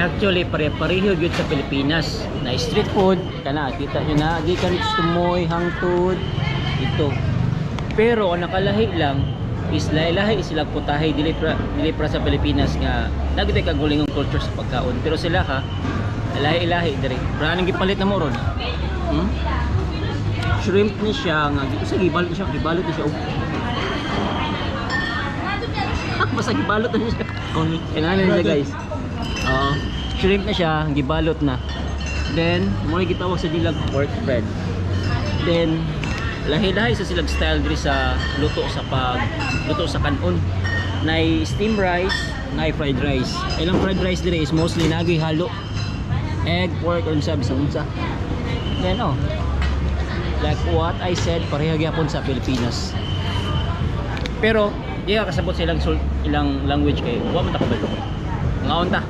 Actually, pare-pareho gyud sa Pilipinas. Na street food, kana kita nyo na gikan dito sa tumoy hangtod ito. Pero ang nakalahi lang is lahi-lahi sila putahe, dili pra sa Pilipinas nga nagitay kagulingong culture sa pagkaon. Pero sila ka lahi-lahi diri. Pero anong gipalit na mo ron? Shrimp ni siya nga sa gibalot siya, gibalot ni siya og basta gibalot na siya. Kailangan na siya, guys. Oo. Shrimp na siya, gibalot na. Then, mo gitawag sa nilang pork bread. Then, lahi-lahi sa silang style diri sa luto sa pag luto sa kanon. Nay steam rice, nay fried rice. Ilang fried rice diri is mostly nagoy halo. Egg, pork, or unsa bisan unsa. Then oh. Like what I said, pareha gyapon sa Pilipinas. Pero di ka kasabot sa ilang language kay wa man ta kabalo. Ngaon ta.